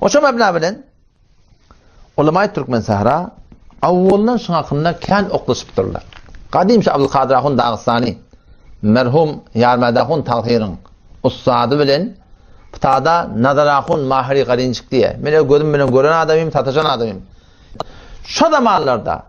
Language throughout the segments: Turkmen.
Oşo mebna bilen Ulamaý Türkmen Sahra awwaldan şuň hakynda kän oklaşypdyrlar. Gadym şu Abdulkadyr Ahun Dagystany merhum Ýarmäd Ahun tagsyryň ussady bilen Ptada Nazar Ahun Mahri Garinjik diýe. Men öz gözüm bilen gören adamym, sataşan adamym. Şo zamanlarda,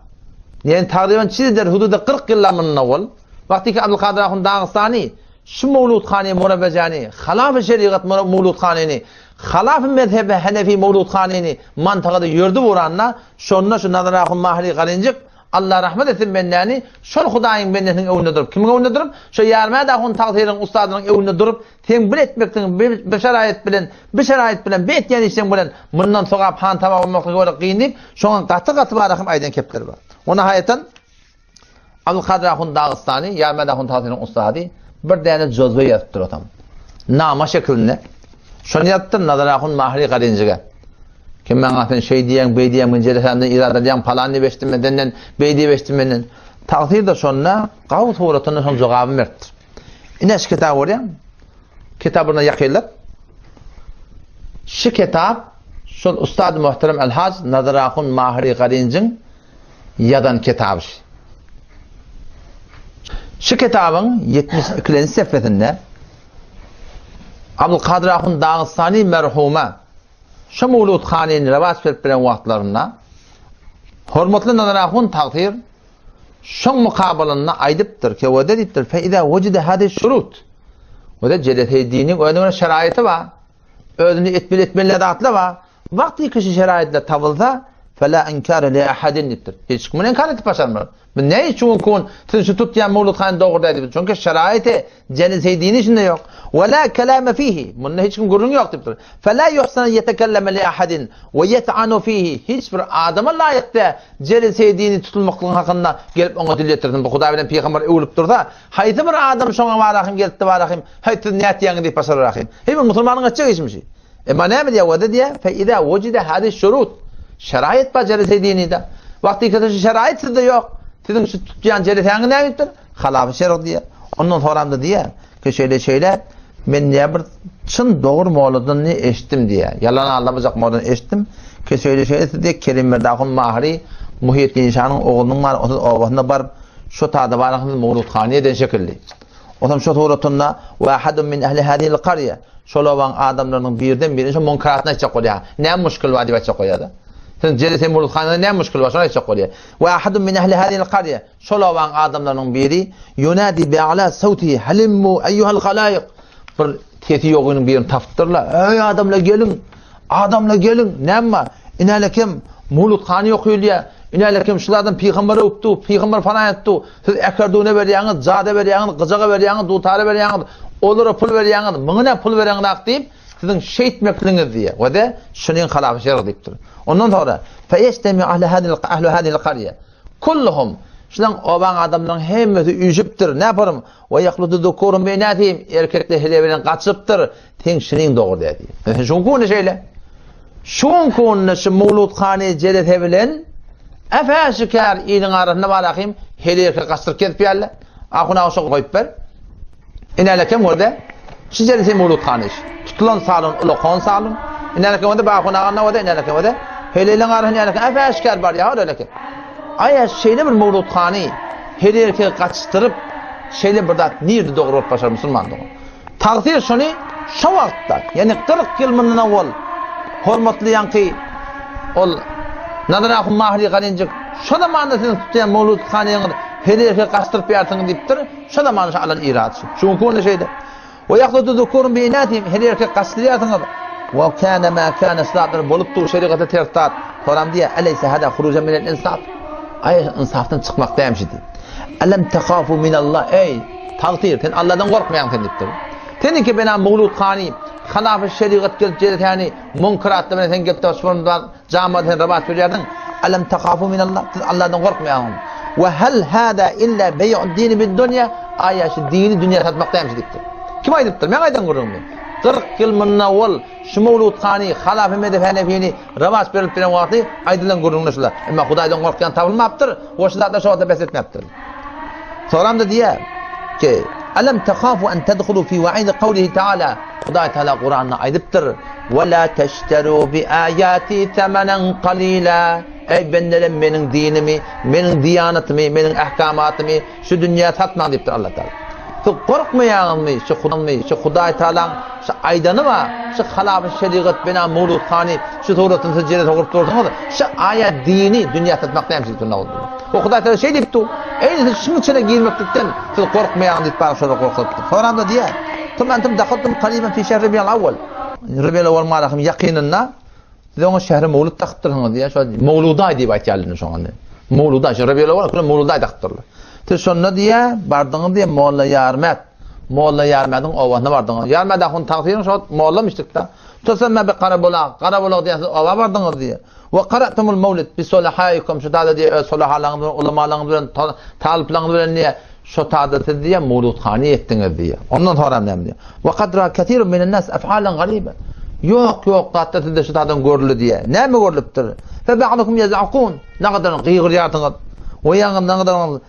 ýagny tagryban çizder hududa 40 ýyldan mundan owal, wagtyky Abdulkadyr Ahun Dagystany şu Mowludhany Murabejany, halafy şerigat Mowludhanyny, halafy mezhebi Henefi Mowludhanyny mantagada ýördi uranda, şonda şu Nazar Ahun Mahri Garinjik, Allah rahmet etsin bendäni, şol Hudaýyň bendesiniň öňünde durup, kimiň öňünde durup? Şo Ýarmäd Ahun tagsyryň ussadynyň öňünde durup, Seň bir etmekligiň bir bir şeraýat bilen, bir şeraýat bilen, bir etýän işleň bilen mundan sogap han tama bolmaklygy görä kyn diýip, şoňa gaty-gaty barahym aýdan kepleri bar. Onda haýatan Abdulkadyr ahun Dagystany, Ýarmäd ahun tagsyryň ussady bir däne jozwe ýazypdyr otam. Nama şekilinde. Şony ýazypdyr Nazar ahun Mahri Garinjige. Kim maňa sen şeý diýýäň, beý diýýäň, men jelesämden irad alýaň, palan diýip eşitdim men senden, beý diýip eşitdim menden. Tagsyr-da şonda gawy suratynda şoň jogabyny beripdir. Ine şu kitaby görýäňmi? Kitabyna ýakynlap. Şu kitap şol Ustad Muhterem El-Haj Nazar Ahun Mahri Garinjiň ýazan kitaby. Şu kitabyň 72-nji sefesinde Abdulkadyr Ahun Dagystany merhuma şu Mawlud hanyny rewaç berip bilen wagtlarynda hormatly Nazar Ahun tagsyr Şoň mukabalynda aýdypdyr, Kewede diýipdir, Fe iza wujide hadi şurut. Wede jeleseýdiniň özüne görä şeraýaty bar. Özüni etmeli etmeli zatlar bar. Wagty kişi şeraýatlar tapylsa, fela inkara li ahadin diýipdir. Hiç kim inkar edip başarmaz. Bu ne üçin kun siz şu tutýan mawlud hany dogry däl diýipdir. Çünki şeraýaty jeleseýdini içinde ýok. Ve la kelame fihi. Munda hiç kim gürrüň ýok diýipdir. Fela yuhsana yetekelleme li ahadin we yet'anu fihi. Hiç bir adama laýyk däl Jelil Seýdini tutulmaklygyň hakynda gelip oňa dil ýetirsin. Bu Hudaý bilen pygamber öwlüp dursa, haýsy bir adam şoňa barahym gelipdi barahym, Häý, siz nätýäňiz diýip başararahym. Heý, bu musulmanyň etjek işmişi. Emma näme diýýär wada diýýär, Fe iza wujida hadi şurut. Şeraýat bar Jelil Seýdinide. Wagtykada şu şeraýat sizde ýok. Siziň şu tutýan jelesäňiz näme diýipdir? Halafy şerg diýýär. Ondan soramda diýýär ki, şeýle-şeýle, Men diýýär bir çyn dogry molladan diýýär eşitdim diýýär. Ýalan aldamajak molladan eşitdim ki şeýle şeýle siz diýýär Kerimberdi ahun Mahyry Muhiýetdin şanyň oglunyň bar osyz obasyna baryp şo tada baryň siz mowludhany eden şekilli. Osam şo suratynda we ahadun min ehli hadihil qarýa şol obaň adamlarynyň birden biri şo munkaratyny aýtjak bolýar. Näme muşkil bar diýip aýtjak bolýar-da. Siz jelese mowludhanada näme muşkil bar şony aýtjak bolýar. We ahadun min ehli hadihil qarýa Şol obaň adamlarynyň biri, Ýunadi bi'ala sawtihi, Halimmu eýýuhal halaýyk! Bir sesi ýogynyň birini tapypdyrlar. Eý, adamlar, geliň! Adamlar, geliň! Näme bar? Inälekem Mawlud hany okuyulýar. Inälekem şul adam pygamber öwüpdi, pygamber falan etdi. Siz äkerdüne berýäňiz, jada berýäňiz, gyjaga berýäňiz, dutara berýäňiz, olara pul berýäňiz, muňa näme pul bereňzak diýip, siziň şeýtmekligiňiz diýýär. We-de şunyň halafy şerg diýipdir. Ondan soňra, Feýeştemi'u ahlu hadihil qarýa. Kulluhum, şulaň obaň adamlaryň hemmesi üýşüpdir, näparym, we ýahlutu zukurum bi inäsihim, erkekler hile bilen gaçypdyr, seň şiniň dogry däl diýip. Şu günki günde şeýle. Şu günki günde şu Mawlud hany jelese bilen äpä-şikär iliň arasynda barahym hile erkek gaçdyryp gezip ýärler. Ahun aga şo goýup ber. Inälekem görde, şu jelese Mawlud hany iş. Tutulan salon ulakan salon. Inälekem görde Ahun aga nowada inälekem görde. Heleýleň arasynda inälekem äpä-äşgär barýar öleke. Aýa şeýle bir Mawlud hany heleý erkegi gaçdyryp, şeýle bir zat nirde dogry bolup başar musulman dogan. Tagsyr şony şo wagtda, ýagny 40 ýyl mundan owal hormatly ýaňky ol Nazar ahun Mahri Galinjik şo zamanda siziň tutýan Mawlud hanyňyz heleý erkegi gaçdyryp ýarsyňyz diýipdir. Şo zaman şo alan irad şu. Şu günki günde şeýle. We ýahludu zukurun bi inasihim her erkek gaçdyrýarsyňyz. We kana ma kana şu zatlar bolup dur şerigata ters zat. Soram diýýär, Eleyse hada hurujan minel insaf. Aý ynsafdan çykmak dämişi diýip. Elem tehafu minallah eý tagsyr sen Allahdan gorkmaýaň sen diýipdir. Seniňki bena mawlud hany halafy şerigat gelip jelesäni munkeratly bilen sen gelip Jamada sen rabat berýärdiň. Alam tahafu minallah. Siz Allahdan gorkmaýaňyz. We hal hada illa beý'ud dini bid dunýa. Aýa şu dini dünýä satmak dämi diýipdir. Kim aýdypdyr? Men aýdan gürrüňmi? 40 ýyl mundan owal şu Mawlud hany Halafy Medep Hanefini rabat berip beren wagty aýdylan gürrüňler şular. Emma Hudaýdan gorkýan tapylmapdyr. We şu zatlar şo wagtda bes etmepdir. Soramda diýýär ki, Alam tahafu an tadkhulu fi wa'id qawlihi ta'ala. Hudaý Taala Kuranda aýdypdyr: "Wa la tashteru bi ayati thamanan qalila." Eý bendelerim meniň dinimi, meniň diýanatymy, meniň ahkamatymy şu dünýä satmaň diýipdir Allah Taala. Siz gorkmaýaňyzmy şu Hudaý, şu Hudaý Taalaň şu aýdany bar, şu halapy şerigat bina mawludhany şu suratyny siz jere soguryp dursuňyz, şu aýat dini dünýä satmak näme üçin diýipdir. O Hudaý Taala şeý diýipdi, Eý siz şuň içine girmeklikden siz gorkmaýaň diýip bary şolara gorkuzypdyr. Soramda diýýär, Tum entum dahaltum kariban fi şehri Rebi'l awwal. Rebi'l awwal marahyň ýakynynda siz oňa şähri mawlud dakypdyrsyňyz diýýär. Şo mawludaý diýip aýtýarlar indi şoňa. Mawludaý, şo Rebi'l awwal şo mawludaý dakypdyrlar. Siz şonda diýýär, bardyňyz diýýär, Molla Ýarmät. Molla Ýarmädiň obasyna bardyňyz. Ýarmät ahun tagsyryň şo mollamyşdyk-da. Tusamma bi Garabulak, Garabulak diýen siz oba bardyňyz diýýär. We qara'tumul mawlid bi solahaikum şu tada diýe öz solahalaryňyz bilen, ulamalaryňyz bilen, talyplaryňyz bilen diýe şu tada siz diýe mawludhany etdiňiz diýe. Ondan soňra näme diýe? We kad ra kesirun minen nas af'alan gariba. Ýok, ýok, zatda sizde şu tadan görüldi diýe. Näme görlüpdir? Fe ba'dukum yaz'akun. Nagadan gygyrýarsyňyz. We ýaňy nagadan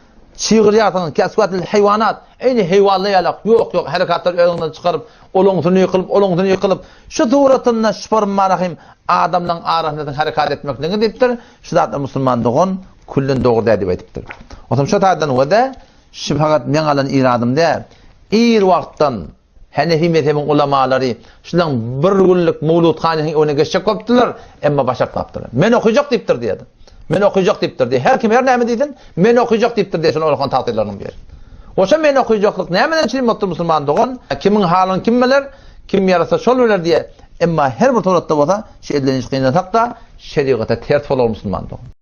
Çygyrýarsyňyz, keswatil heýwanat, eýni heýwanlar ýalak, ýok, ýok, herekatlar özüňden çykaryp, olaňsyny ýykylyp, olaňsyny ýykylyp, şu suratynda şu formarahym adamlaryň arasynda siziň herekat etmekligiňiz diýipdir, şu zatlar musulman dogan küllen dogry däl diýip aýdypdyr. Onsoň şu taýdan we-de, şu fakat meň alan iradym däl, ir wagtdan Henefi mezhebiň ulamalary şulaň bir günlük mawludhanyň öňüne geçjek bolupdyrlar, emma başartmapdyrlar. Men okyjak diýipdir diýýärdi. Men okyjak diýipdir diýýär. Her kim her näme diýsin, men okyjak diýipdir diýýär şol okan tagtyrlarynyň biri. Oşa men okyjaklyk nämeden çilim bolupdyr musulman dogan? Kimiň halyny kim biler, kim ýarasa şol biler diýýär. Emma her bir suratda bolsa, şu edilen iş gynansak-da, şerigata ters bolar musulman dogan.